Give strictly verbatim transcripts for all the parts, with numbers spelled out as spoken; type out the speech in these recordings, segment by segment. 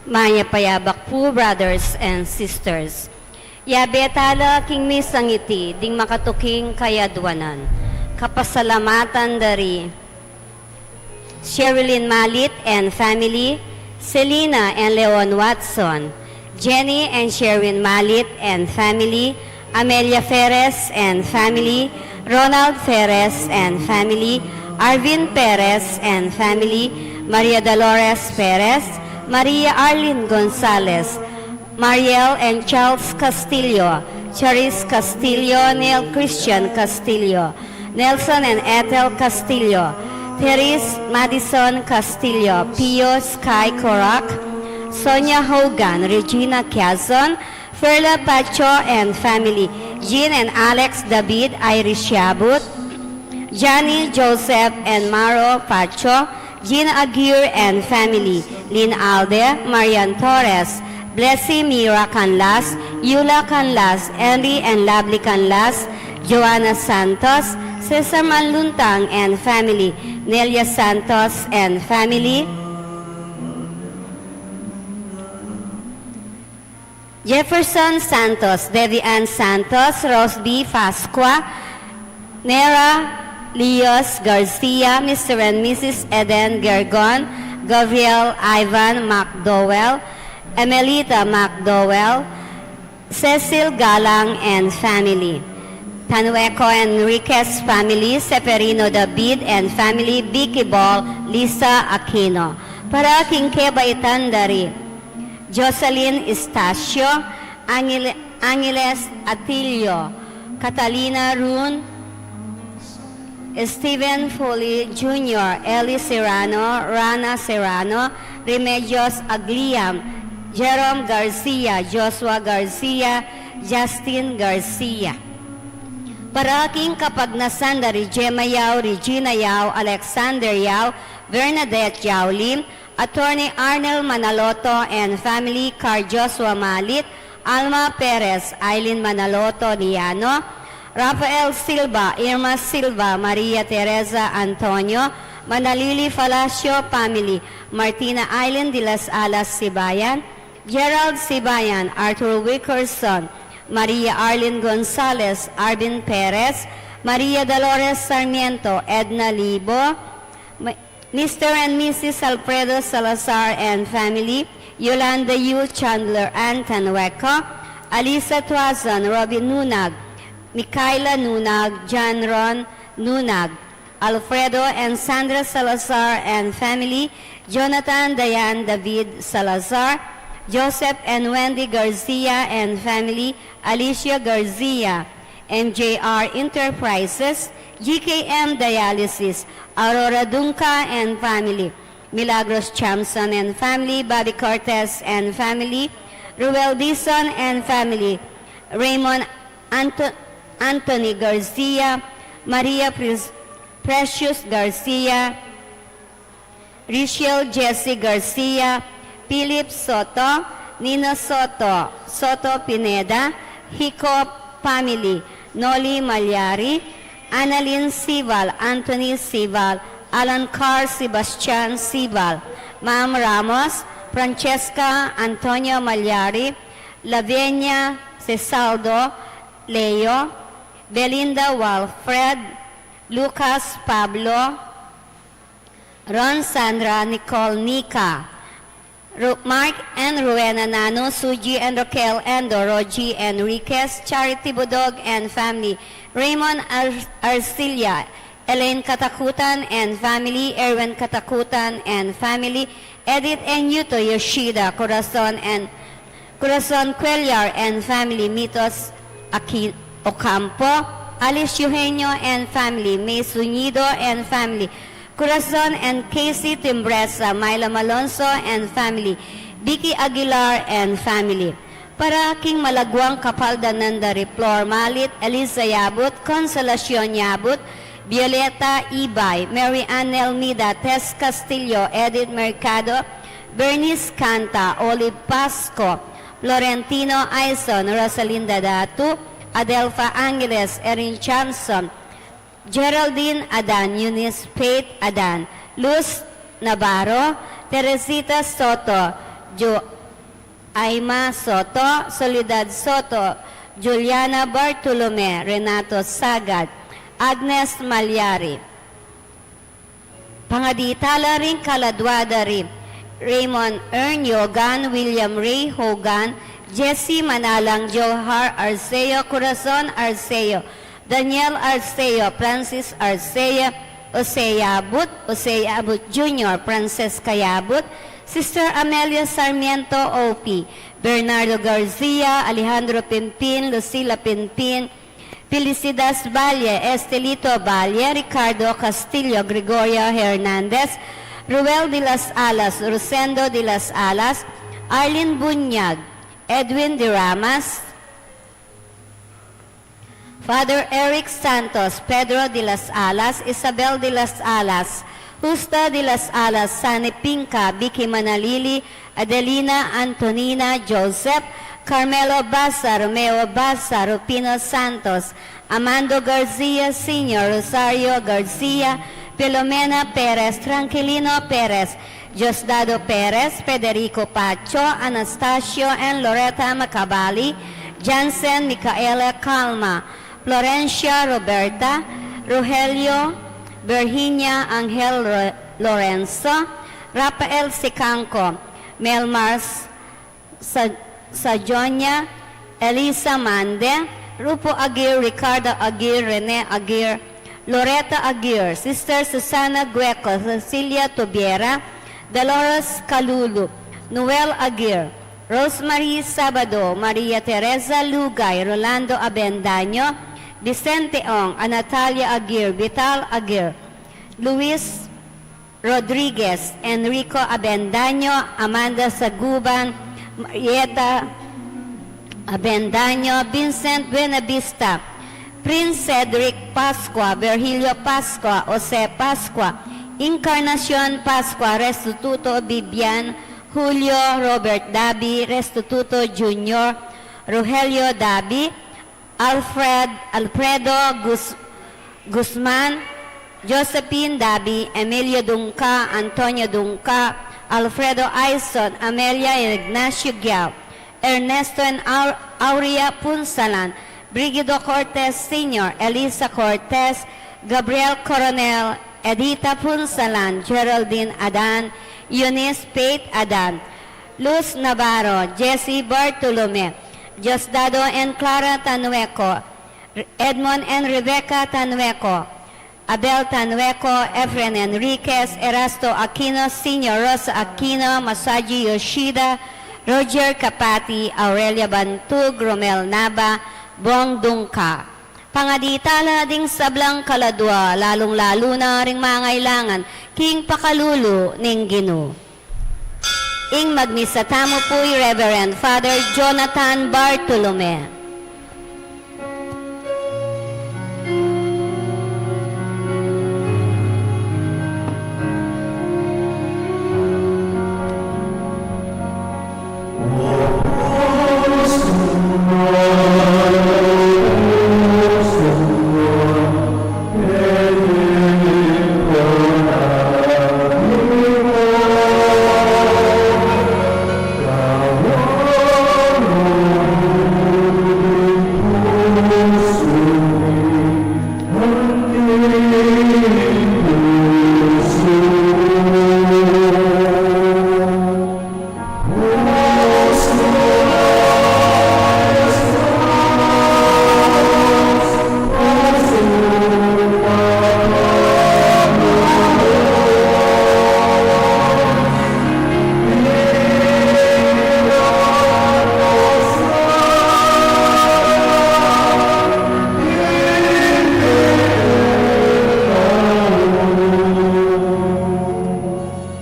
Mayap a yabak pu, brothers and sisters. Yabe tala king misang iti ding makatuking kayadwanan. Kapasalamatan dari Sherilyn Malit and family, Selina and Leon Watson, Jenny and Sherwin Malit and family, Amelia Perez and family, Ronald Perez and family, Arvin Perez and family, Maria Dolores Perez, Maria Arlene Gonzalez, Mariel and Charles Castillo, Charis Castillo, Neil Christian Castillo, Nelson and Ethel Castillo, Therese Madison Castillo, Pio Sky Corac, Sonia Hogan, Regina Cazon, Ferla Pacho and family, Jean and Alex David, Iris Yabut, Johnny Joseph and Maro Pacho, Jean Aguirre and family, Lynn Alde, Marian Torres, Blessy Mira Canlas, Yula Canlas, Henry and Lovely Canlas, Joanna Santos, Cesar Manluntang and family, Nelia Santos and family, Jefferson Santos, Debbie Ann Santos, Rosby Pascua, Nera Leos Garcia, Mister and Missus Eden Gergon, Gabriel Ivan McDowell, Emelita McDowell, Cecil Galang and family, Tanueco Enriquez family, Seferino David and family, Vicky Ball, Lisa Aquino. Para king kebaitan dari Jocelyn Estacio, Angel-, Angeles Atilio, Catalina Run, Steven Foley Junior, Ellie Serrano, Rana Serrano, Remedios Agliam, Jerome Garcia, Joshua Garcia, Justin Garcia. Para king kapagnasan da Gemma Yao, Regina Yao, Alexander Yao, Bernadette Yao Lim, Attorney Arnel Manaloto and family, Car Joshua Malit, Alma Perez, Aileen Manaloto Liano, Rafael Silva, Irma Silva, Maria Teresa Antonio, Manalili Palacio family, Martina Aileen de las Alas Sibayan, Gerald Sibayan, Arthur Wickerson, Maria Arlene Gonzalez, Arvin Perez, Maria Dolores Sarmiento, Edna Libo, Ma-, Mister and Missus Alfredo Salazar and family, Yolanda Yu, Chandler Ann Tanueco, Alisa Tuazon, Robin Nunag, Mikaela Nunag, John Ron Nunag, Alfredo and Sandra Salazar and family, Jonathan Dayan David Salazar, Joseph and Wendy Garcia and family, Alicia Garcia, M J R Enterprises, G K M Dialysis, Aurora Dunca and family, Milagros Chamson and family, Bobby Cortez and family, Ruel Dizon and family, Raymond Anto-, Anthony Garcia, Maria Pres-, Precious Garcia, Richel Jesse Garcia, Philip Soto, Nino Soto, Soto Pineda, Hico family, Noli Malyari, Annalyn Sival, Anthony Sival, Alan Carl Sebastian Sival, Mam Ramos, Francesca Antonio Malyari, Lavinia Cesaldo, Leo, Belinda Walfred, Lucas Pablo, Ron Sandra Nicole Nica, Ru-, Mark and Rowena Nano, Suji and Raquel and Doroji Enriquez, Charity Budog and family, Raymond Ar-, Arcilla, Elaine Katakutan and family, Erwin Katakutan and family, Edith and Yuto Yoshida, Corazon and Corazon Cuellar and family, Mitos Aki-, Ocampo, Alice Eugenio and family, May Suñido and family, Corazon and Casey Timbresa, Myla Malonzo and family, Vicky Aguilar and family. Para king malaguang kapaldanan da ri Flor Malit, Eliza Yabut, Consolacion Yabut, Violeta Ibay, Mary Ann Elmida, Tess Castillo, Edith Mercado, Bernice Canta, Olive Pasco, Florentino Aison, Rosalinda Datu, Adelfa Angeles, Erin Chamson, Geraldine Adan, Eunice Faith Adan, Luz Navarro, Teresita Soto, Jo-, Aima Soto, Soledad Soto, Juliana Bartolome, Renato Sagad, Agnes Malyari. Pangaditala ring kaladua da ri Raymond Ern Yogan, William Ray Hogan, Jesse Manalang, Johar Arceo, Corazon Arceo, Daniel Arceo, Francis Arceo, Jose Yabut, Jose Yabut Junior, Francesca Yabut, Sister Amelia Sarmiento O P, Bernardo Garcia, Alejandro Pimpin, Lucila Pimpin, Felicidas Valle, Estelito Valle, Ricardo Castillo, Gregoria Hernandez, Ruel de las Alas, Rosendo de las Alas, Arlene Bunyag, Edwin de Ramas, Father Eric Santos, Pedro de las Alas, Isabel de las Alas, Justa de las Alas, Sani Pinca, Vicky Manalili, Adelina Antonina Joseph, Carmelo Baza, Romeo Baza, Rufino Santos, Amando Garcia Senior, Rosario Garcia, Filomena Perez, Tranquilino Perez, Diosdado Perez, Federico Pacho, Anastasio and Loretta Macabali, Jansen Micaela Calma, Florencia Roberta, Rogelio, Virginia Angel Ro-, Lorenzo, Rafael Sicanco, Melmars Sa-, Sajonia, Elisa Mande, Rufo Aguirre, Ricardo Aguirre, Rene Aguirre, Loretta Aguirre, Sister Susana Gueco, Cecilia Tubiera, Dolores Calulu, Noel Aguirre, Rosemary Sabado, Maria Teresa Lugay, Rolando Abendaño, Vicente Ong, Anatalia Aguirre, Vital Aguirre, Luis Rodriguez, Enrico Abendaño, Amanda Saguban, Marieta Abendaño, Vincent Buenavista, Prince Cedric Pascua, Virgilio Pascua, Jose Pascua, Encarnacion Pascua, Restituto Bibian, Julio Robert Dabi, Restituto Junior, Rogelio Dabi, Alfred, Alfredo Gus-, Guzman, Josephine Dabi, Emilio Dungca, Antonio Dungca, Alfredo Aison, Amelia Ignacio Gial, Ernesto and Au-, Aurea Punsalan, Brigido Cortez Senior, Elisa Cortez, Gabriel Coronel, Edita Punsalan, Geraldine Adan, Eunice Faith Adan, Luz Navarro, Jesse Bartolome, Diosdado and Clara Tanueco, Edmond and Rebecca Tanueco, Abel Tanueco, Efren Enriquez, Erasto Aquino Senior, Rosa Aquino, Masaji Yoshida, Roger Capati, Aurelia Bantug, Romel Nava, Bong Dungca. Pangaditala ding sablang kaladua, lalung-lalu na ring mangailangan king pakalulu ning Ginu. Ing magmisa tamu pu i Reverend Father Jonathan Bartolome.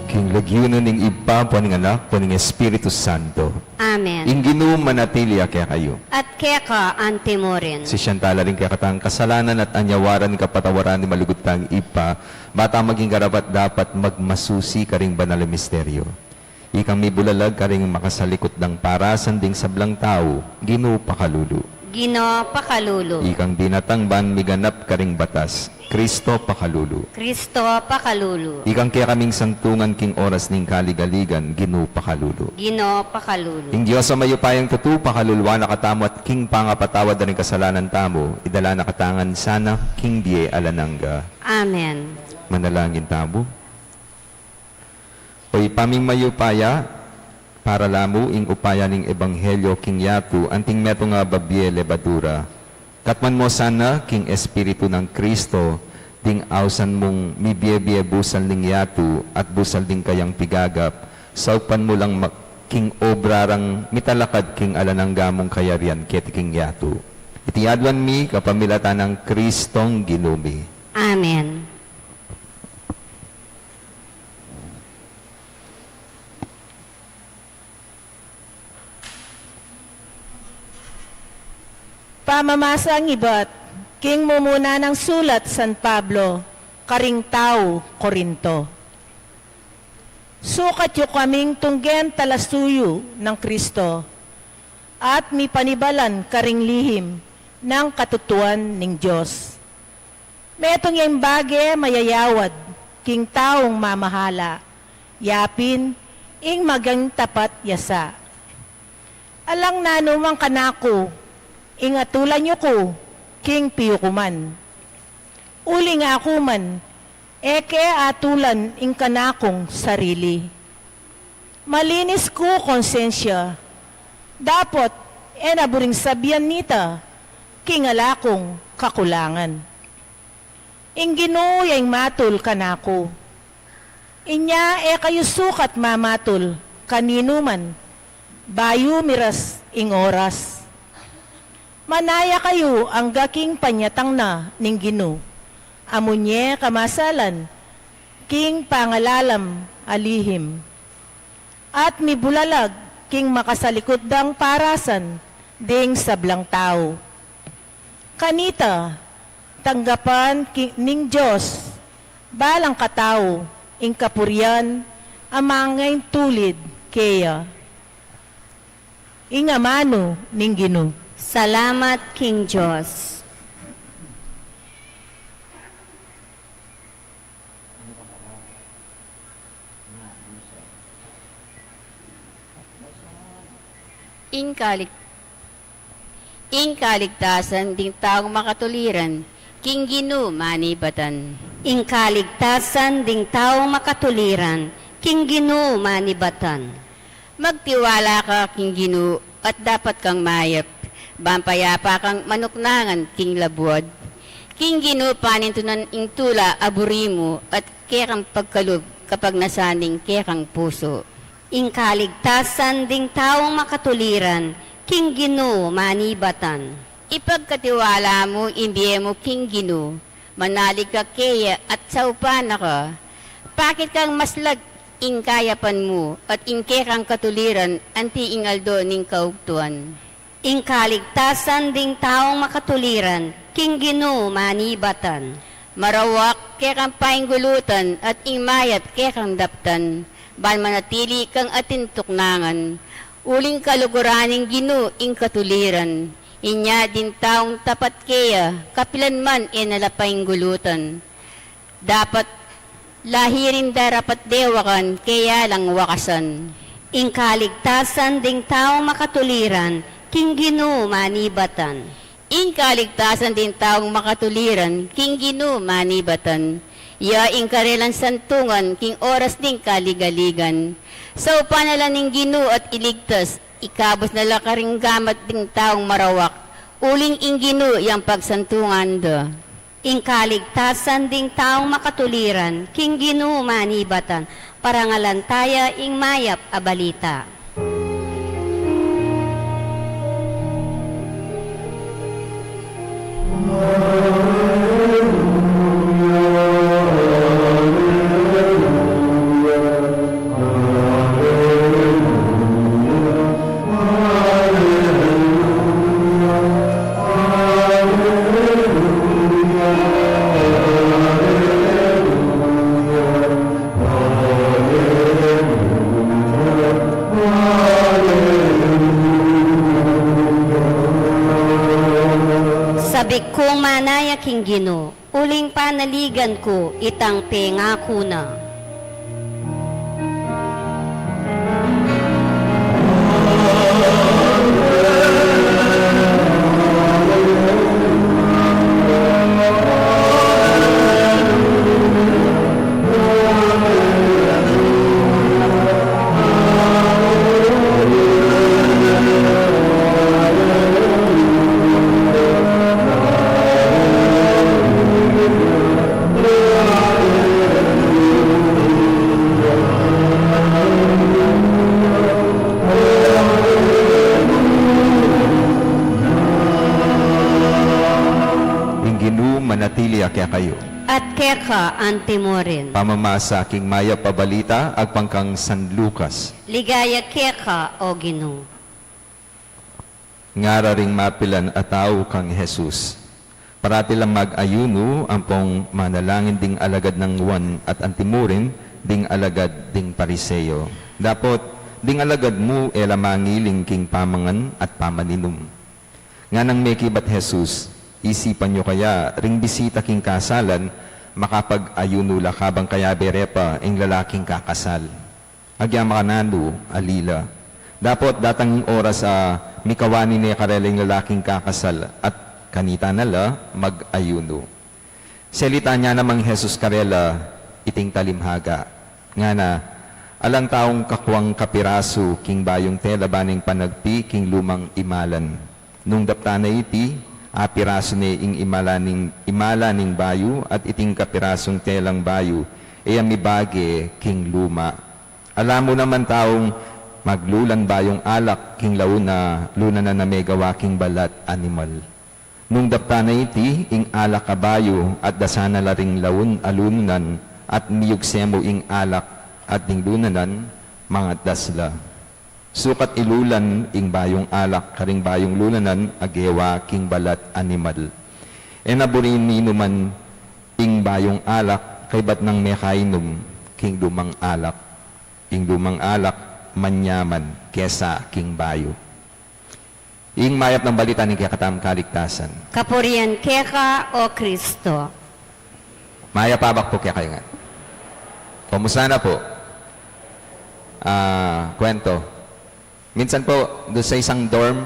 King lagyu na ning Ibpa, ampo ning Anak, ampo ning Espiritu Santo. Amen. Ing Ginu manatili ya kekayu. At keka antimurin. Sisian tala ring kekatang kasalanan at anyawaran ing kapatawaran ning malugud tang Ibpa, ba tang maging karapat-dapat magmasusi karing banal a misteryo. Ikang mibulalag karing makasalikut dang parasan ding sablang tau, Ginu pakalulu. Ginu, pakalulu. Ikang binatang ban miganap karing batas, Kristo, pakalulu. Kristo, pakalulu. Ikang kekaming santungan king oras ning kaligaligan, Ginu, pakalulu. Ginu, pakalulu. Ing Dios a mayupayang tutu, pakaluluan na katamu at king pangapatawad da ring kasalanan tamu, idala na katamu ngan sana king bie alang angga. Amen. Manalangin tamu. O Ibpa ming mayupaya, para la mu ing upaya ning ebanghelyo king yatu, anting metung a babie levadura. Katmuan mu sana king Espiritu nang Kristo, ding ausan mung mibie-bie busal ning yatu at busal ding kayang pigagap, saupan mu lang ma-, king obra rang mitalakad king alang angga mung kayarian keti king yatu. Iti aduan mi kapamilatan nang Kristong Ginu mi. Amen. Pamamasang ibat king mumuna nang sulat San Pablo karing tau Corinto. Sukat yu kaming tunggen talasuyu nang Kristo, at mipanibalan karing lihim nang katutuan ning Dios. Metung yang bage mayayawad king taung mamahala, yapin ing maging tapat ya sa. Alang nanu man kanaku, ing atulan yu ku king piukuman. Uling aku man, e ke atulan ing kanakung sarili. Malinis ku konsensya, dapot e na buring sabian nita king ala kung kakulangan. Ing Ginu ya ing matul kanaku. Inya e kayu sukat mamatul kaninu man, bayu miras ing oras. Manaya kayu angga king panyatang na ning Ginu, amunye kamasalan king pangalalam a lihim, at mibulalag king makasalikut dang parasan ding sablang tau. Kanita, tanggapan ki-, ning Dios balang katau ing kapurian a mangaintulid keya. Ing amanu ning Ginu. Salamat king Dios. Ing kalig-, ing kaligtasan ding taung makatuliran, king Ginu manibatan. Ing kaligtasan ding taung makatuliran, king Ginu manibatan. Magtiwala ka king Ginu at dapat kang mayap, ban payapa kang manuknangan king labuad. King Ginu panintunan ing tula a buri mu at kekang pagkalub kapagnasan ning kekang pusu. Ing kaligtasan ding taung makatuliran, king Ginu manibatan. Ipagkatiwala mu ing bie mu king Ginu, manalig ka keya at saupan na ka. Pakit kang maslag ing kayapan mu at ing kekang katuliran anti ing aldo ning kaugtuan. Ing kaligtasan ding taung makatuliran, king Ginu manibatan. Marawak kekang painggulutan at ing mayap kekang daptan, ban manatili kang atin tuknangan. Uling kaluguran ning Ginu ing katuliran, inya ding taung tapat keya, kapilan man e na la painggulutan. Dapat lahirin darapat dewakan, keya lang wakasan. Ing kaligtasan ding taung makatuliran, king Ginu manibatan. Ing kaligtasan ding taung makatuliran, king Ginu manibatan. Ya ing karelang santungan, king oras ding kaligaligan. Saupan na la ning Ginu at iligtas, ikabus na la karing gamat ding taung marawak, uling ing Ginu yang pagsantungan da. Ing kaligtasan ding taung makatuliran, king Ginu manibatan, parangalan taya ing mayap a balita. king Ginu, uling panaligan ku itang pengaku na. Ing Ginu manatili ya kekayu. At keka antimurin. Pamamasa king mayap a balita agpang kang San Lucas. Ligaya keka, O Ginu. Ngara ring mapilan a tau kang Jesus, parati lang mag-ayunu ampong manalangin ding alagad nang Juan at antimurin ding alagad ding Pariseo. Dapot ding alagad mu e la mangiling king pamangan at pamaninum. Nganang mekibat Jesus, isipan yu kaya ring bisita king kasalan, makapag-ayunu la kabang kayabe re pa ing lalaking kakasal. Agya makananu, ali la. Dapot datang ing oras a mikawani ne karela ing lalaking kakasal at kanita na la mag-ayunu. Salitan ya namang Jesus karela iting talimhaga. Ngana, alang taung kakuang kapirasu king bayung tela bang panagpi king lumang imalan. Nung daptan na iti, apirasu ne ing imala ning, imala ning bayu at iting kapirasung telang bayu e ya mibage king luma. Ala mu naman taung maglulan bayung alak king laun a lunanan a megawa king balat animal. Nung daptan na iti, ing alak a bayu at dasan na la ring laun a lunanan at miyugse mu ing alak at ding lunanan, mangatdas la. Sukat ilulan ing bayung alak karing bayung lunanan a gewa king balat animal. E na buri ninuman ing bayung alak kaybat nang mekainum king lumang alak. Ing lumang alak manyaman kesa king bayu. Ing mayap nang balita ning kekatamung kaligtasan. Kapurian keka, O Kristo. Mayap a abak pu kekayu ngan. Kumusta na pu? Ah, kwento. Minsan po, doon sa isang dorm,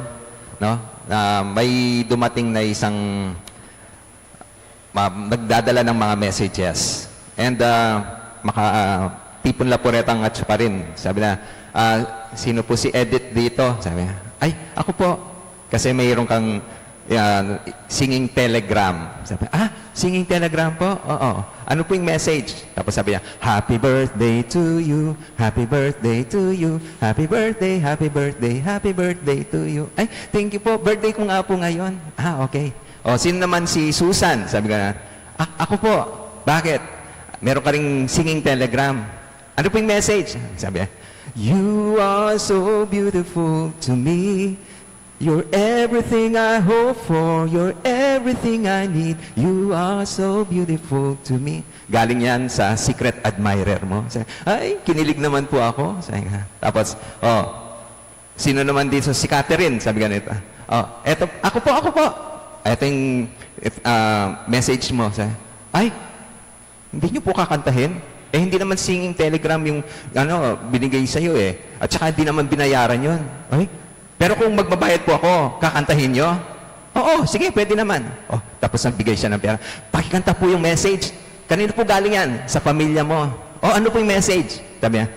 no, ah, may dumating na isang, ah, nagdadala ng mga messages. And, ah, maka-, ah, tipon la po retang atsu pa rin. Sabi na, "Ah, sino po si Edit dito?" Sabi niya, "Ay, ako po." Kasi mayroon kang, ah, singing telegram. Sabi, "Ah, singing telegram po? Oo. Ano po yung message?" Tapos sabi niya, "Happy birthday to you. Happy birthday to you. Happy birthday, happy birthday, happy birthday to you." "Ay, thank you po. Birthday ko nga po ngayon." "Ah, okay." "O, sino naman si Susan?" Sabi ko na, "A-, ako po." "Bakit? Meron ka ring singing telegram." "Ano po yung message?" Sabi niya, "You are so beautiful to me. You're everything I hope for. You're everything I need. You are so beautiful to me." "Galing yan sa secret admirer mo." Sabi, "Ay, kinilig naman po ako." Sabi nga. Tapos, "Oh, sino naman dito si Catherine?" Sabi ganito. "Oh, eto, ako po, ako po. Eto yung, ah, message mo." Sabi, "Ay, hindi niyo po kakantahin? Eh, hindi naman singing telegram yung, ano, binigay sa'yo eh. At saka hindi naman binayaran yun." "Ay, pero kung magbabayad po ako, kakantahin niyo?" "Oo, sige, pwede naman." Oh, tapos nagbigay siya ng pera. "Pakikanta po yung message." "Kanino po galing yan?" "Sa pamilya mo." "Oh, ano po yung message?" Sabi niya,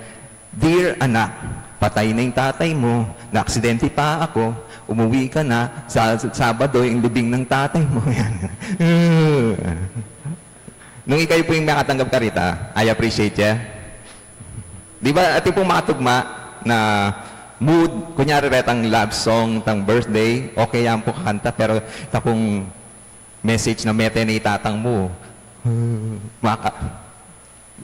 "Dear anak, patay na yung tatay mo, naaksidente pa ako, umuwi ka na, sa Sabado yung libing ng tatay mo." Yan. Nung ikaw po yung makatanggap karita, I appreciate ya. Di ba, atin pong makatugma na mood, kunyari retang love song, tang birthday, okay yan po kakanta, pero tapong message na mete ni tatang mo. Maka-,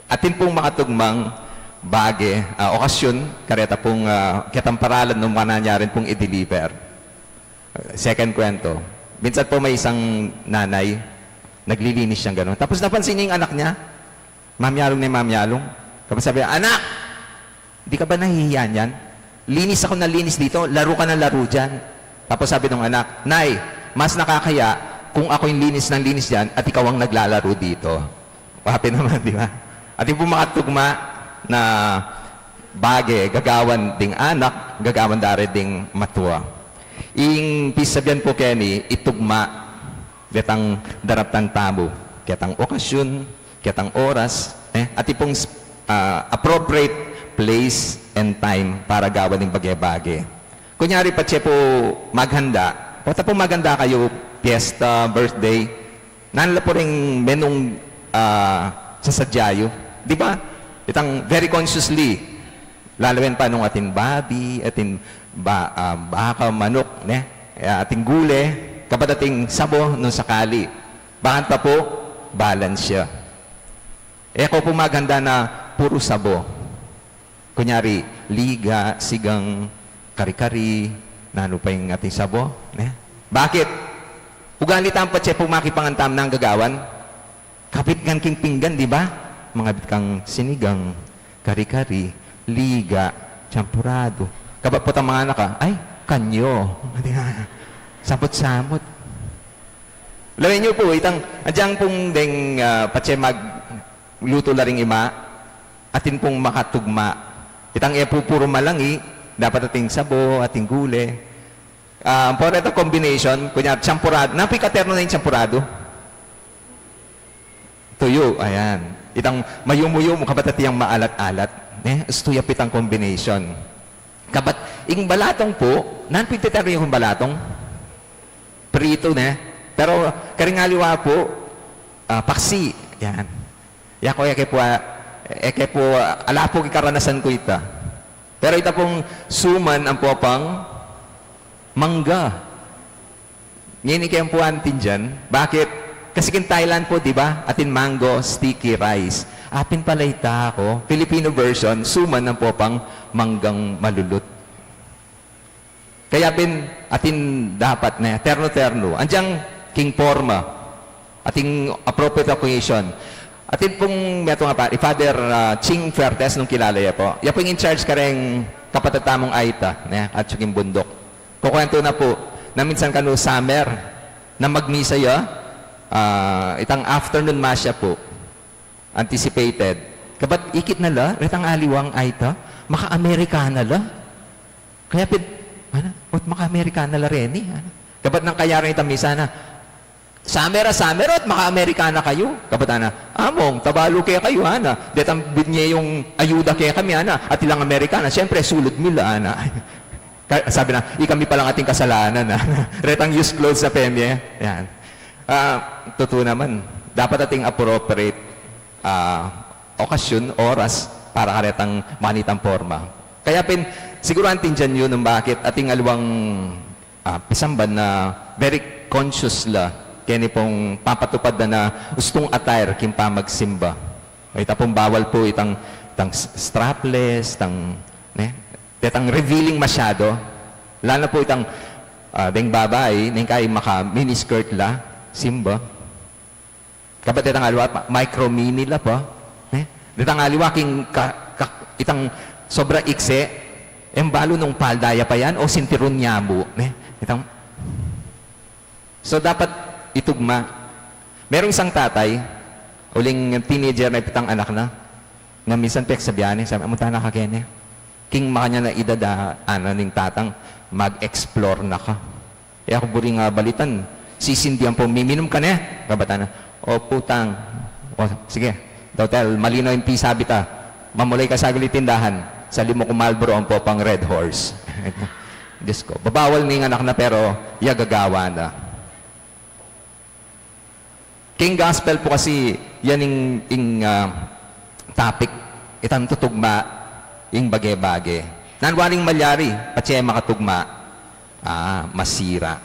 atin pong makatugmang bage, ah, okasyon, kareta pong, ah, ketang paralan nung mananyarin pong i-deliver. Second kwento. Minsan po may isang nanay, naglilinis siyang gano'n. Tapos napansin niya yung anak niya, mamyalong na mamyalong. Tapos sabi, "Anak, di ka ba nahihiya niyan? Linis ako ng linis dito, laro ka ng laro dyan." Tapos sabi ng anak, "Nay, mas nakakahiya kung ako ing linis nang linis diyan at ikaw ang naglalaro dito. Happy naman, di ba? Atin pung makatugma na bage, gagawan ding anak, gagawan da re ding matua. Ing pisabian pu keni, itugma, detang daraptan tamu, ketang okasyon, ketang oras, eh, atin pung, ah, appropriate place and time para gawan ing bage-bage. Kunyari, patse pu maghanda, pota pu maghanda kayu, piyesta, birthday, nanu la pu ring menung, ah, sasadya yu? Di ba? Itang very consciously, lalawen pa nung atin babi, atin ba-, ah, baka, manuk, ne? Eh, atin gule, kapat atin sabo nung sakali. Bakanta pu, balance ya. E ko pu maghanda na puru sabo. Kunyari, liga, sigang, kari-kari, nanu pa ing atin sabo, ne? Bakit? Ugali tang patse pu makipangan tamu nang gagawan. Kapit ngan king pinggan, di ba? Mangabit kang sinigang, kari-kari, liga, champurado. Kabat pu tang manganak ka, ay, kanyo. Samut-samut. Lawen yu pu, itang, adyang pung deng, ah, patse maglutu la ring ima, atin pung makatugma. Itang e pu puru malangi, dapat atin sabo, atin gule. Ah, ampo reta combination, kunyari, champurado. Nanu pu ing katerno na ing champurado? Tuyu, ayan. Itang mayumu-yumu, kabat atin yang maalat-alat. Ne? Ustu ya pu itang combination. Kabat, ing balatong pu, nanu pu ing teterno yu king balatong? Prito, ne? Pero, karing aliwa pu, ah, paksi. Yan. Yaku, e ke pu, ah, e ke pu, ah, ala pu king karanasan ku ita. Pero ita pung suman ampo pang mangga. Ngeni ke ampo atin dyan. Bakit? Kasi king Thailand pu, di ba? Atin mango sticky rice. Apin pala ita ku. Filipino version, suman ampo pang manggang malulut. Kaya pin, atin dapat ne, terno-terno. Adyang king porma, atin appropriate occasion. Atin pung metung a pa, i Father, ah, Ching Fuertes, nung kilala ya pu. Ya pu ing in charge kareng kapatad tamung Aita, ne, at king bunduk. Kukuwentu na pu, na minsan kanu summer, na magmisa ya, ah, itang afternoon mass ya pu. Anticipated. Kabat ikit na la, retang aliwang Aita, maka-Amerikana la. Kaya pin, ana, ot maka-Amerikana la reni, ana. Kabat nang kaya reni ta misa na, summer a summer, ot maka-Amerikana kayu. Kabat ana, Among, tabalu ke kayu, ana. Detang binye yung ayuda kekami, ana. At ilang Amerikana, siyempre, sulud mi la, ana. Ka-, sabi na, ikami pala ing atin kasalanan, ana. Retang used clothes na pemye. Yan. Ah, tutu naman. Dapat atin appropriate ah, okasyon, oras, para karetang manitang porma. Kaya pin, siguru antindian yu nung bakit atin aliwang, ah, pisamban na very conscious la keni pung papatupad da na ustung attire king pamagsimba. Ita pung bawal pu itang, itang s-, strapless, itang, ne? Detang revealing masyado. Lalo na pu itang, ah, deng babai, neng kai maka miniskirt la, simba. Kabat detang aliwa, ma-, micro mini la pa, ne? Detang aliwa king ka-, ka-, itang sobra ikse, e mu balu nung palda ya pa yan o sintiron ya mu, ne? Itang, so, dapat itugma. Merong isang tatay, uling teenager na ipitang anak na, na minsan peksabian, e, sabi, "Amunta na ka keni." King makanyan a edad, ah, ana ning tatang, "Mag-explore na ka." E aku buri ngan balitan, sisindian pung miminum ka ne? Kabat ana, "Opu, Tang." "O, sige. Total, malinaw ing pisabi ta. Mamulay ka saglit tindahan. Sali mu kung Marlboro ampo pang Red Horse." Diyos ko, babawal ning anak na pero ya gagawa na. King gospel pu kasi, yan ing, ing, ah, topic, itang tutugma, ing bage-bage. Nanu waring malyari, patse makatugma, ah, masira.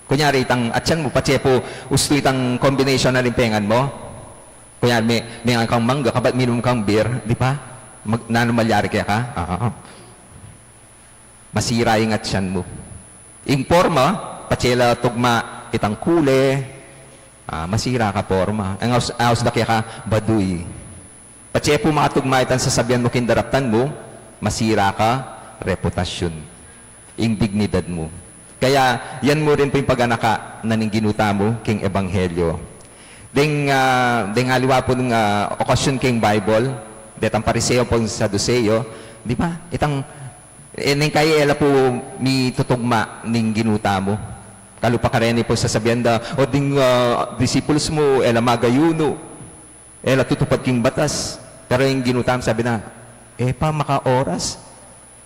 Kunyari, itang atyan mu, patse pu, ustu itang combination na rin pengan mu. Kunyari, me-, mengan kang mangga, kabat minum kang beer, di ba? Mag-, nanu malyari keka? Ah. Masira ing atyan mu. Ing porma, patse la tugma itang kule, ah, masira ka porma. Ing aus, aus da keka, baduy. Patse pu makatugma itang sasabian mu king daraptan mu, masira ka reputasyun. Ing dignidad mu. Kaya yan mu rin pu ing paganaka na ning Ginu tamu king ebanghelyo. Deng, ah, deng aliwa pung, ah, okasyon king Bible, detang Pariseo pung Saduseo, di ba? Itang, eh, neng kai e la pu mitutugma ning Ginu tamu. Kalupa kareni pu sasabian da, o ding, ah, disipulus mu, e la mag-ayunu, e la tutupad king batas. Pero ing Ginu tamu sabi na, e pa makaoras.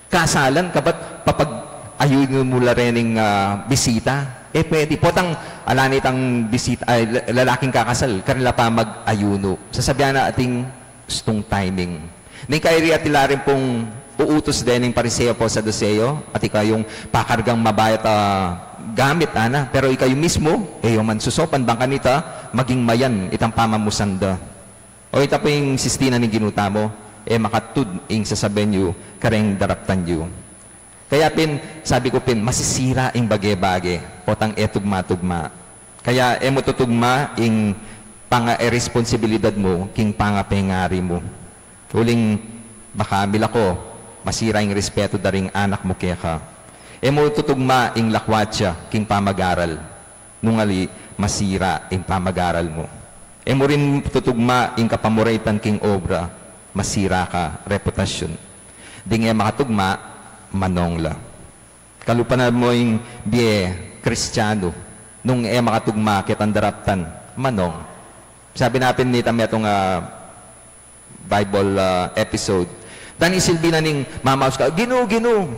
Kasalan ka ba't papag-ayunun mu la rening, ah, bisita? E pwede. Potang ala ne itang bisita, ay, la-, lalaking kakasal, karin la pa mag-ayunu. Sasabian na atin, gustung timing. Ning kairi, atila rin pung uutus dening Pariseo pung Saduseo, at ikayung pakargang mabayat a gamit, ana, pero ikayu mismu, e yu man susopan bang kanita maging mayan itang pamamusan da. O ita pu ing sisti na ning Ginu tamu, e makatud ing sasabian yu kareng daraptan yu. Kaya pin, sabi ku pin, masisira ing bage-bage, potang e tugma-tugma. Kaya e mu tutugma ing panga-, e responsibilidad mu king pangapengari mu. Uling baka milako, masira ing respetu da ring anak mu keka. E mu tutugma ing lakwatsa king pamag-aral. Nung ali, masira ing pamag-aral mu. E mu rin tutugma ing kapamuraitan king obra, masira ka reputasyun. Ding e makatugma, manong la. Kalupa na mu ing bie Kristiyanu, nung e makatugma ketang daraptan, manong. Sabi na pin nitang metung, ah, Bible, ah, episode. Dani silbi na ning mamaus ka, "Ginu, Ginu."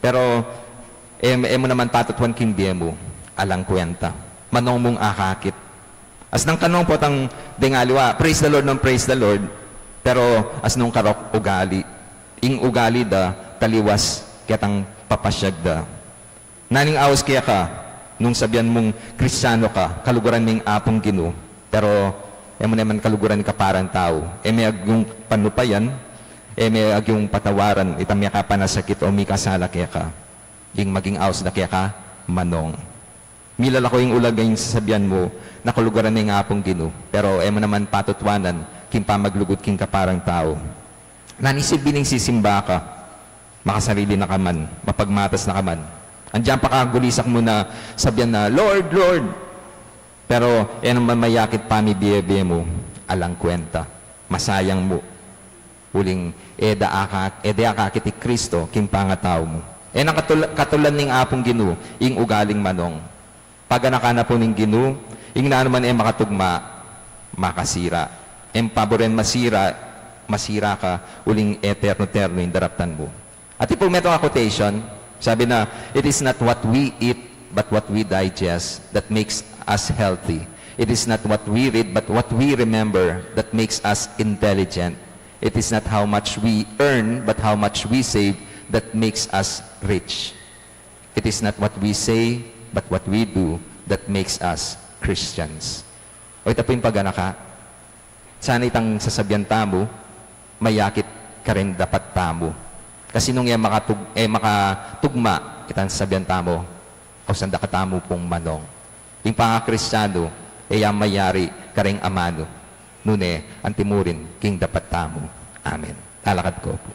Pero, em, e mu naman patatuan king bie mu, alang kwenta. Manong mung akakit. Asnang kanong potang deng aliwa, praise the Lord nung praise the Lord. Pero, asnung karok ugali. Ing ugali da, taliwas ketang papasyag da. Naning aus keka, nung sabian mung Kristiyanu ka, kaluguran me ing Apung Ginu, pero e mu naman kaluguran ing kaparang tau, e me agyung panupayan, e me agyung patawaran, itang mekapanasakit o mikasala keka, ing maging aus da keka, manong. Milalako ing ulaga ing sasabian mu, na kaluguran me ing Apung Ginu, pero e mu naman patutuanan, king pamaglugud king kaparang tau. Naning silbi ning sisimba ka, makasarili na ka man, mapagmatas na ka man. Andiyan pa kagulisak mu na sabian na, "Lord, Lord." Pero, e naman mayakit pamibie-bie mu, alang kwenta. Masayang mu. Uling, e da aka-, e da akakit i Kristo, king pangatau mu. E nang katul-, katulan ning Apung Ginu, ing ugaling manong. Paganaka na pu ning Ginu, ing nanu man e makatugma, makasira. Ing paburen masira, masira ka, uling eterno-terno ing daraptan mu. At pu metung a quotation, sabi na, "It is not what we eat, but what we digest that makes us healthy. It is not what we read, but what we remember that makes us intelligent. It is not how much we earn, but how much we save that makes us rich." It is not what we say, but what we do that makes us Christians. O ita pu ing paganaka, sana itang sasabian tamu, mayakit karin dapat tamu. Kasi nung e makatug-, e makatugma itang sasabian tamu, kausan da katamu pung manong. Ing pangakristianu, e ya mayari kareng amanu, nune antimurin king dapat tamu. Amen. Talakad ku pu.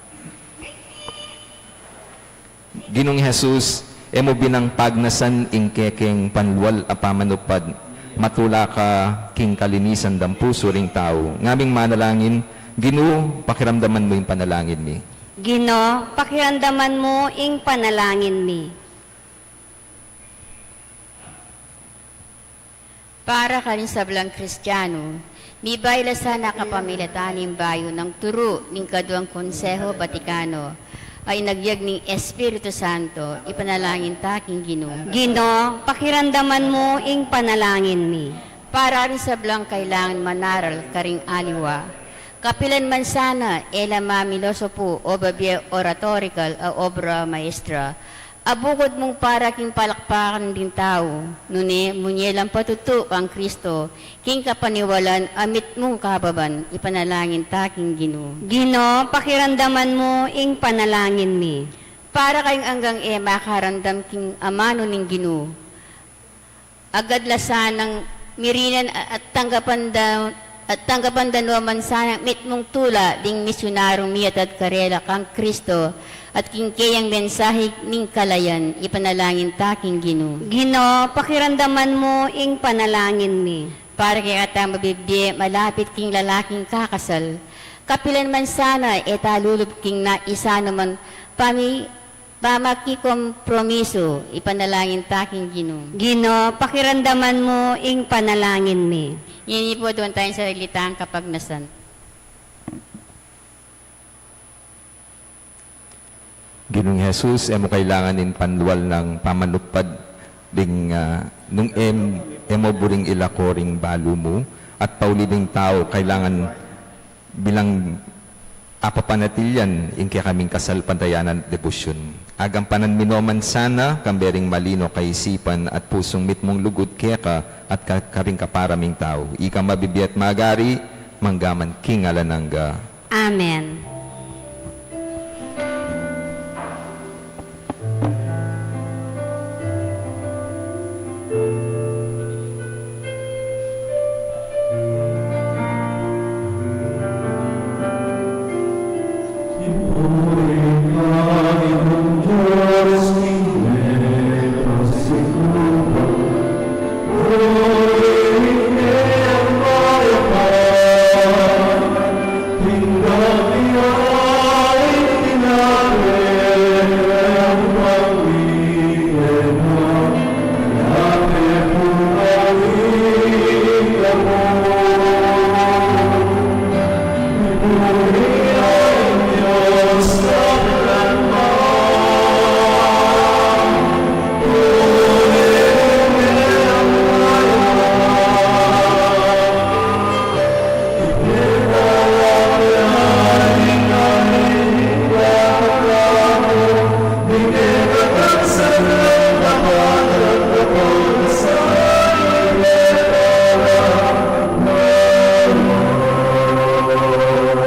Ginung Jesus, e mu binang pagnasan ing kekeng panlual a pamanupad, matula ka king kalinisan dang pusu ring tau. Ngaming manalangin, Ginu, pakiramdaman mu ing panalangin mi. Ginu, pakiramdaman mu ing panalangin mi. Para karing sablang Kristianu, mibayu la sana kapamilatan ning bayu nang turu ning Kaduang Konseho Batikano a inagyag ning Espiritu Santo, ipanalangin ta king Ginu. Ginu, pakiramdaman mu ing panalangin mi. Para karing sablang kailangan manaral karing aliwa, kapilan man sana e la mamilosopu o babie oratorikal a obra maestra, a bukud mung para king palakpakan ding tau, nune munye lang patutu kang Kristo, king kapaniwalan a mitmung kababan, ipanalangin ta king Ginu. Ginu, pakiramdaman mu ing panalangin mi. Para karing anggang e makaramdam king amanu ning Ginu, agad la sanang mirinan a-, at tanggapan da, at tanggapan da no man sanang mitmung tula ding misyonarung miyatad karela kang Kristo, At king keyang mensahe ning kalayan, ipanalangin ta king Ginu. Ginu, pakiramdaman mu ing panalangin mi. Para kekatang mabibie, malapit king lalaking kakasal, kapilan man sana e ta lulub king naisanuman pami-, pamakikompromiso, ipanalangin ta king Ginu. Ginu, pakiramdaman mu ing panalangin mi. Ngeni pu, aduan taya ing sarili tang kapagnasan. Ginung Jesus, e mu kailangan ing panlual nang pamanupad ding, ah, nung em-, e mu buring ilako ring balu mu, at pauli ding tau kailangan bilang apapanatilian ing kekaming kasalpantayanan at debosyun. Agampanan mi no man sana, kambe ring malino kaisipan at pusung mitmung lugud keka at ka-, karing kapara ming tau. Ika mabibie at magari, mangga man king alang angga. Amen.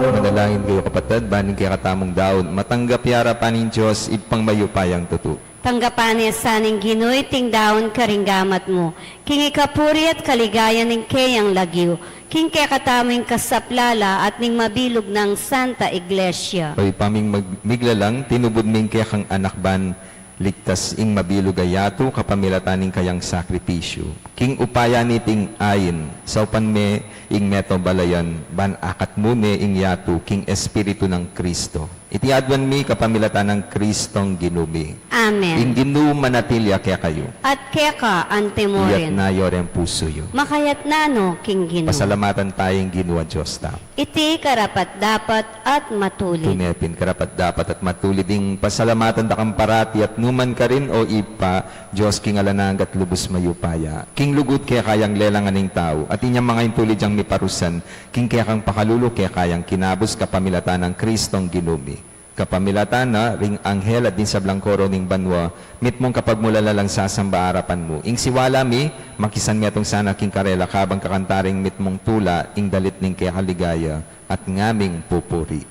Manalangin kayu, kapatad, ban ing kekatamung daun matanggap ya arapan ning Dios, Ibpang mayupayang tutu. Tanggapan na sa ning Ginu iting daun karing gamat mu, king ikapuri at kaligayan ning keyang lagyu, king kekatamung kasaplalan at ning mabilug nang Santa Iglesia. Ibpa ming mag-, miglalang, tinubud me ing kekang Anak ban ligtas ing mabilug a yatu kapamilatan ning kayang sakripisyu. King upaya niting ain, saupan me ing metung a balayan, ban akatmu ne ing yatu king Espiritu nang Kristo. Iti aduan mi kapamilatan nang Kristong Ginu mi. Amen. Ing Ginu manatili ya kekayu. At keka antimurin. Iyatas yu ring pusu yu. Makayatas na no king Ginu. Pasalamatan taya ing Ginu a Dios ta. Iti karapat-dapat at matulid. Tune pin karapat-dapat at matulid ing pasalamatan da kang parati at nukarin man, o Ibpa, Dios king alang angga at lubus mayupaya. King lugud keka yang lelangan ing tau, at inya mangaintulid yang miparusan king kekang pakalulu, keka yang kinabus, kapamilatan nang Kristong Ginu mi. Kapamilatan na ring anghel at ding sablang koro ning banua, mitmung kapagmulalan lang sasamba arapan mu. Ing siwala mi, makisan metung sana king karela kabang kakantaring mitmung tula, ing dalit ning keka ligaya at ngaming pupuri.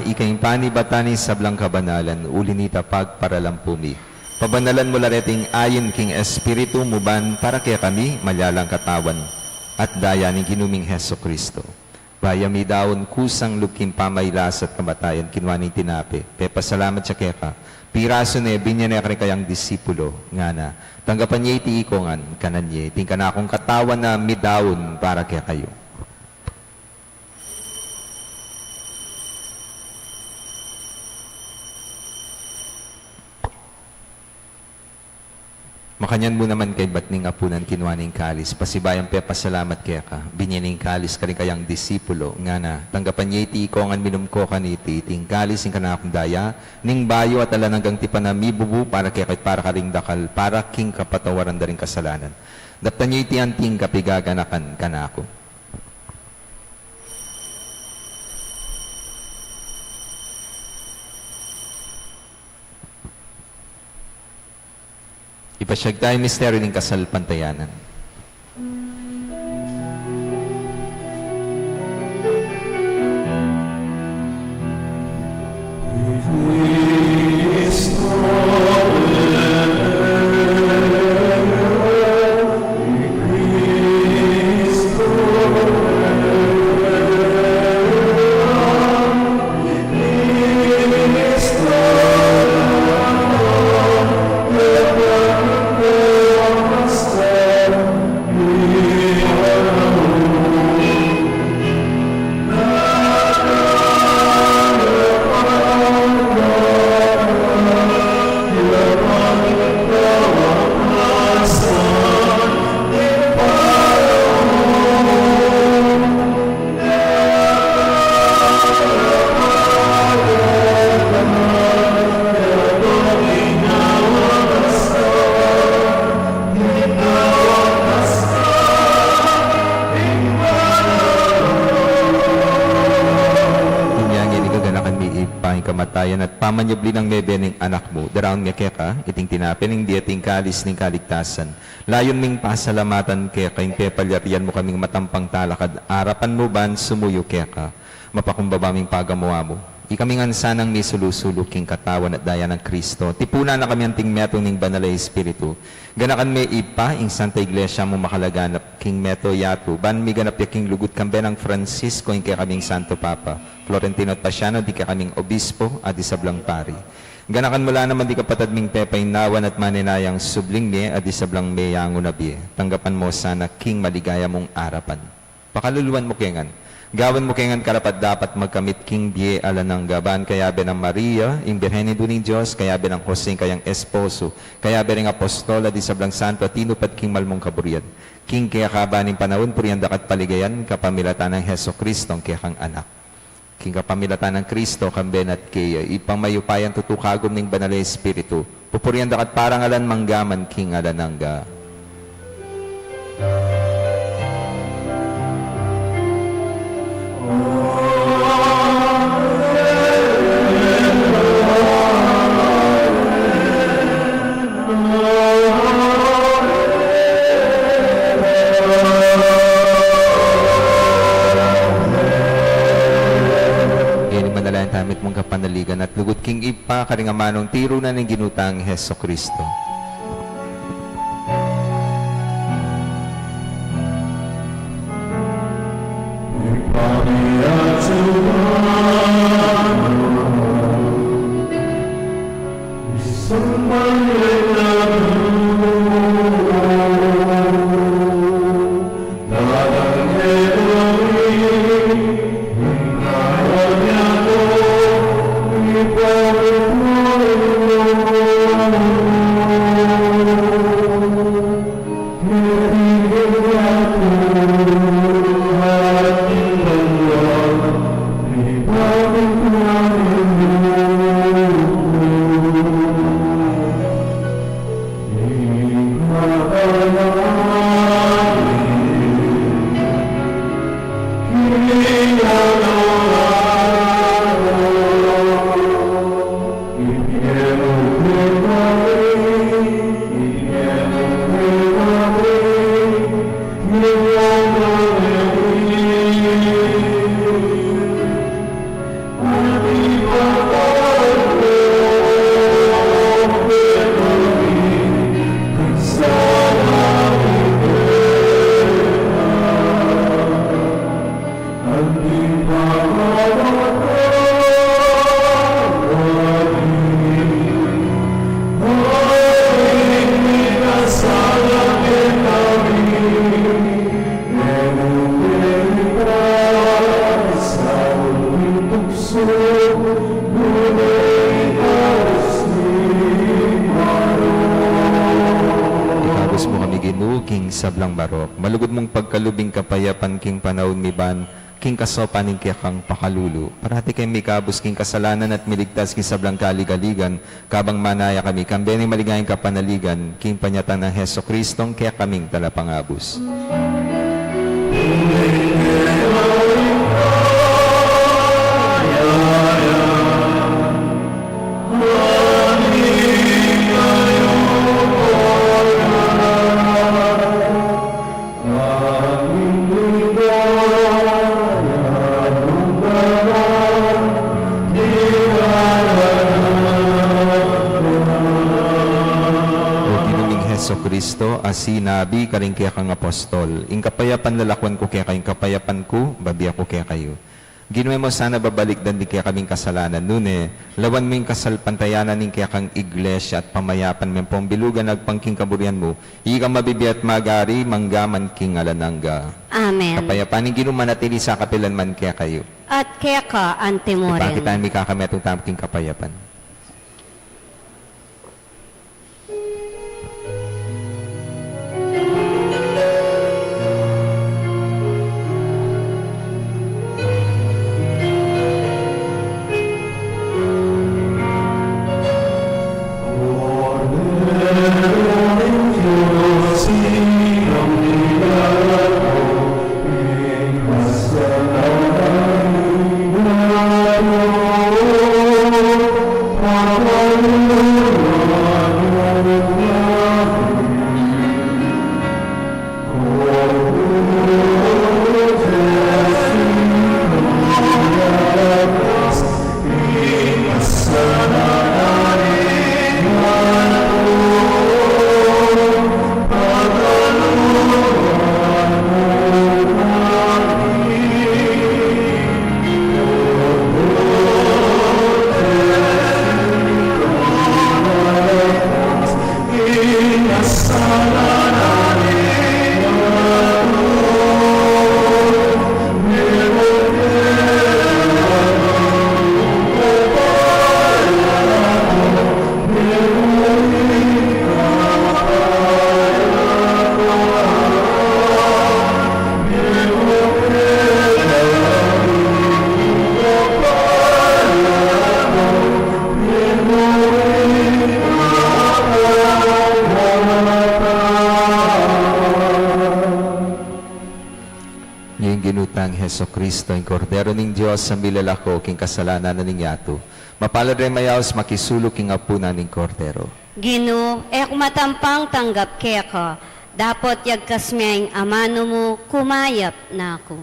Ika ing panibatan ning sablang kabanalan, uli na nita pagparalan pu mi. Pabanalan mu la reting ain king Espiritu mu ban para kekami malyalang katawan at daya ning Ginu ming Jesucristo. Bayu ya midaun kusang lub king pamailas at kamatayan, kinua ne ing tinape, pepasalamat ya keka, pirasu ne, binye ne karing kayang disipulo, ngana: Tanggapan ye iti iko ngan, kanan ye, iti ing kanakung katawan a midaun para kekayu. Makanyan mu naman kaybat ning apunan, kinua ne ing kalis, pasibayu yang pepasalamat keka, binye ne ing kalis karing kayang disipulo, ngana: Tanggapan ye iti iko ngan, minum ko kaniti, iti ing kalis ning kanakung daya ning bayu at alang anggang tipan a mibubu para kekayu at para karing dakal para king kapatawaran da ring kasalanan. Daptan ye iti anting kapigaganakan kanaku. Ipasyag taya ing misteryu ning kasalpantayanan. Inya ngeni gaganakan mi, Ibpa, ing kamatayan at pamanyubli nang mebie ning Anak mu, daraun mi keka iting tinape ning bie at ing kalis ning kaligtasan. Layun ming pasalamatan keka ing pepalyarian mu kaming matampang talakad arapan mu ban sumuyu keka. Mapakumbaba ming pagamu-amu. Ikami ngan sanang misulu-sulu king katawan at daya nang Kristo, tipunan na kami anting metung ning Banal a Espiritu. Ganakan me, Ibpa, ing Santa Iglesia mung makalaganap king meto yatu, ban miganap ya king lugud kambe nang Francisco, ing kekaming Santo Papa, Florentino at Paciano, ding kekaming Obispo, at ding sablang pari. Ganakan mu la naman ding kapatad ming pepainawan at manenayang subling mie, at ding sablang meyangu na bie. Tanggapan mu sana king maligaya mung arapan. Pakaluluan mu ke ngan. Gawan mu ke ngan karapat-dapat magkamit king bie alang angga, ban kayabe nang Maria, ing Birhen Indu ning Dios, kayabe nang Jose, ing kayang esposo, kayabe ring apostol, at ding sablang santo a tinupad king mal mung kaburian. King kekaban ning panaun, purian da ka at paligayan kapamilatan nang Jesucristo, ing kekang Anak. King kapamilatan nang Kristo, kambe na at keya, Ibpang mayupayang tutu, kagum ning Banal a Espiritu, pupurian da ka at parangalan mangga man king alang angga. Amen. Ngeni manalangin tamu mitmung kapanaligan at lugud king Ibpa, karing amanung tiru na ning Ginu tang Jesucristo. king sablang marok. Malugud mung pagkalub ing kapayapan king panaun mi ban, king kasaupan ning kekang pakalulu. Parati keng mikabus king kasalanan at miligtas king sablang kaligaligan, kabang manaya kami, kambe ning maligayang kapanaligan, king panyatang nang Jesucristo, ing kekaming talapangabus. O Ginu ming Jesucristo, a sinabi karing kekang apostol, ing kapayapan lalakwan ku kekayu, ing kapayapan ku babie ku kekayu. Ginu, e mu sana babalikdan ding kekaming kasalanan, nune lawan mu ing kasalpantayanan ning kekang Iglesia at pamayapan meng pambilugan agpang king kaburian mu, ikang mabibie at mag-ari mangga man king alang angga. Amen. Kapayapan ning Ginu manatili sa kapilan man kekayu. At keka antimurin. Ipakit tamu ing kekatamung kapayapan. Ing Ginu tang Jesucristo, ing Kordero ning Dios, a milalako king kasalanan ning yatu. Mapalad ring mayaus makisalu king apunan ning Kordero. Ginu, e ku matampang tanggap keka, dapot yagkas me ing amanu mu, kumayap na ku.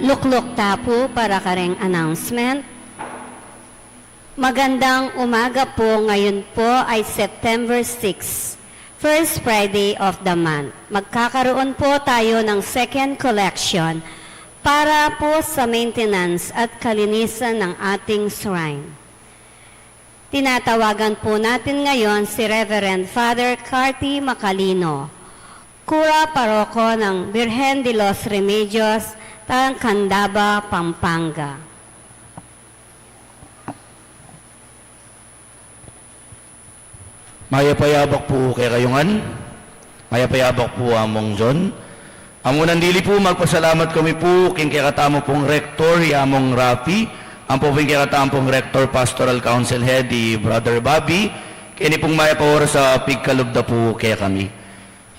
Lukluk ta pu para kareng announcement. Magandang umaga po. Ngayon po ay September six, first Friday of the month. Magkakaroon po tayo ng second collection para po sa maintenance at kalinisan ng ating shrine. Tinatawagan po natin ngayon si Reverend Father Carty Macalino, Kura Paroko ng Birhen de los Remedios, Talang Candaba, Pampanga. Mayap a yabak pu kekayu ngan. Mayap a yabak pu, Among John. Amuna ning dili pu, magpasalamat kami pu king kekatamu pung rector, i Among Rafi, ampo pu ing kekatamu pung rector, pastoral council head, i Brother Bobby, keni pung mayap a oras a pigkalub da pu kekami.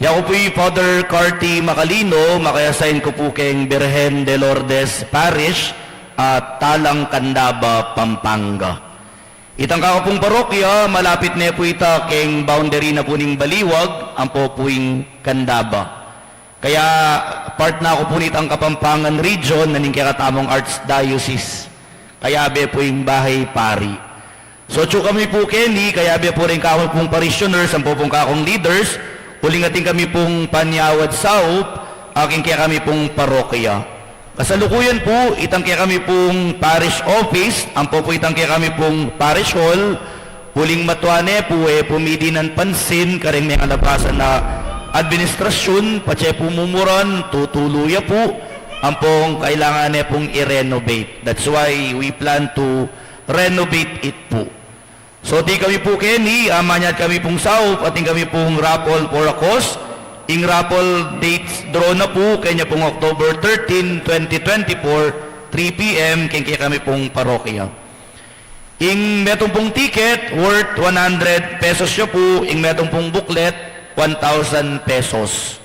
Yaku pu i Father Carty Macalino, maki-assign ku pu keng Birhen de Lourdes Parish, a Talang Candaba, Pampanga. Itang keka pung parokya, malapit ne pu ita keng boundary na pu ning Baliwag ampo pu ing Candaba. Kaya part na ku pu nitang Kapampangan region na ning kekatamung archdiocese. Kayabe pu ing bahay pari. So atyu kami pu keni, kayabe pu ring kekami pung parishioners ampo pung kekung leaders, uling atin kami pung panyawad saup king kekami pung parokya. Kasalukuyan pu, itang kekami pung parish office ampo pu itang kekami pung parish hall, uling matua ne pu, e pu midinan pansin kareng mengalabasan a administrasyun, patse pu mumuran, tutulu ya pu, ampong kailangan ne pung i-renovate. That's why we plan to renovate it pu. So atin kami pu keni, a, manyawad kami pung saup, atin kami pung raffle for a cause. Ing raffle dates draw na pu kenya pung October thirteen, twenty twenty-four, three P M, keng kekami pung parokya. Ing metung pung ticket worth one hundred pesos ya pu, ing metung pung booklet one thousand pesos.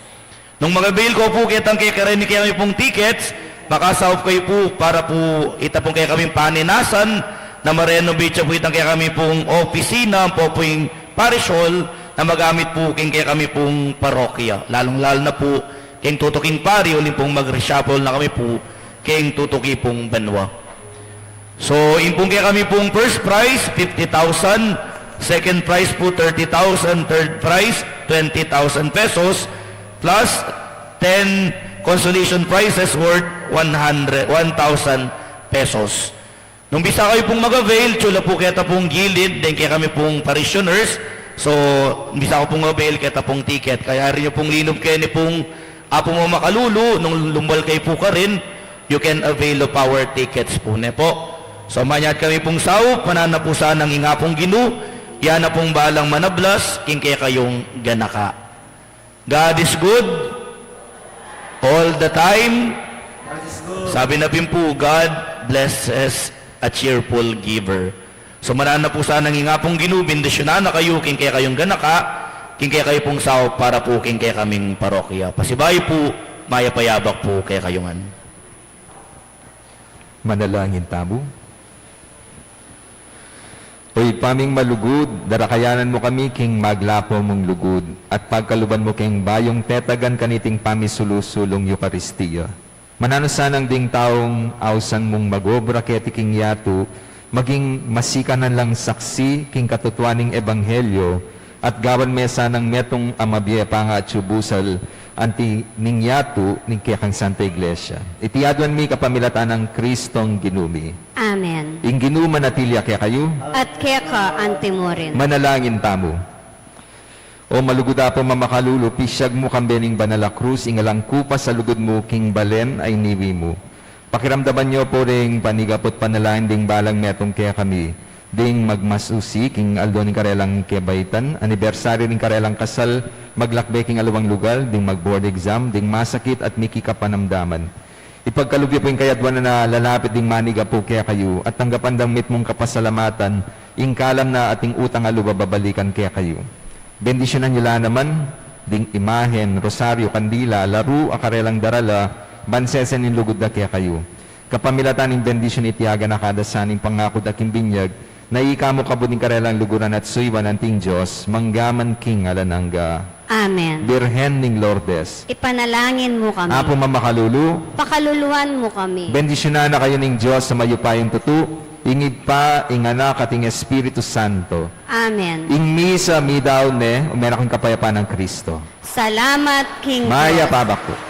Nung mag-avail kayu pu ketang kekami, kekami pung tickets, makasaup kayu pu para pu ita pung kekaming paninasan na ma-renovate ya pu itang kekami pung opisina ampo pu ing parish hall na magamit pu keng kekami pung parokya. Lalung-lalu na pu keng tutuking pari, uling pung mag-reshuffle na kami pu keng tutuki pung banwa. So, ing pung kekami pung first prize, fifty thousand, second prize pu, thirty thousand, third prize, twenty thousand pesos, plus ten consolation prizes worth one hundred, one thousand pesos. Nung bisa kayu pung mag-avail, atyu la pu keta pung gilid deng kekami pung parishioners. So, nung bisa kayu pung avail keta pung ticket. Kaya rin yu pung linub keni pung apu mu makalulu, nung lumwal kayu pu karin, you can avail of our tickets pu, ne pu. So, manyawad kami pung saup, mananu na pu sanang ing Apung Ginu, iya na pung balang manablas king kekayung ganaka. God is good all the time. Sabi na pin pu, God blesses a cheerful giver. So, mananu na pu sanang ing Apung Ginu bendisyunan na kayu king kekayung ganaka, king kekayu pung saup para pu king kekaming parokya. Pasibayu pu, mayap a yabak pu kekayu ngan. Manalangin tamu. O Ibpa ming malugud, darakayanan mu kami king maglapo mung lugud, at pagkaluban mu king bayung tetagan kaniting pamisulu-sulung Eukaristia. Mananu sanang ding taung ausan mung mag-obra keti king yatu, maging masikanan lang saksi king katutuan ning ebanghelyo, at gawan me sanang metung a mabie pangatsu busal anti ning yatu ning kekang Santa Iglesia. Iti aduan mi kapamilatan nang Kristong Ginu mi. Amen. Ing Ginu manatili ya kekayu. At keka antimurin. Manalangin tamu. O malugud Apu, mamakalulu, pisyag mu kambe ning banal a krus, ing alang kupas a lugud mu king balen a iniwi mu. Pakiramdaman yu pu ring panigapu't panalangin ding balang metung kekami, ding magmasusi king aldo ning karelang kebaitan, anibersaryu ning karelang kasal, maglakbe king aliwang lugal, ding mag-board exam, ding masakit at miki kapanamdaman. Ipagkalub yu pu ing kayadwanan a lalapit ding manigapu kekayu, at tanggapan dang mitmung kapasalamatan ing kalam na ating utang a lub a babalikan kekayu. Bendisyunan yu la naman ding imahen, rosaryu, kandila, laru a karelang darala, ban sesen ing lugud da kekayu. Kapamilatan ning bendisyun iti aganaka da sana ing pangaku da king binyag, na ika mu kabud ing karelang luguran at suyuan anting Dios, mangga man king alang angga. Amen. Birhen ning Lourdes, ipanalangin mu kami. Apu mamakalulu, pakaluluan mu kami. Bendisyunan na kayu ning Dios a mayupayang tutu, ing Ibpa, ing Anak, at ing Espiritu Santo. Amen. Ing misa midaun ne, ume na kayu ing kapayapan nang Kristo. Salamat king Dios. Mayap a abak pu.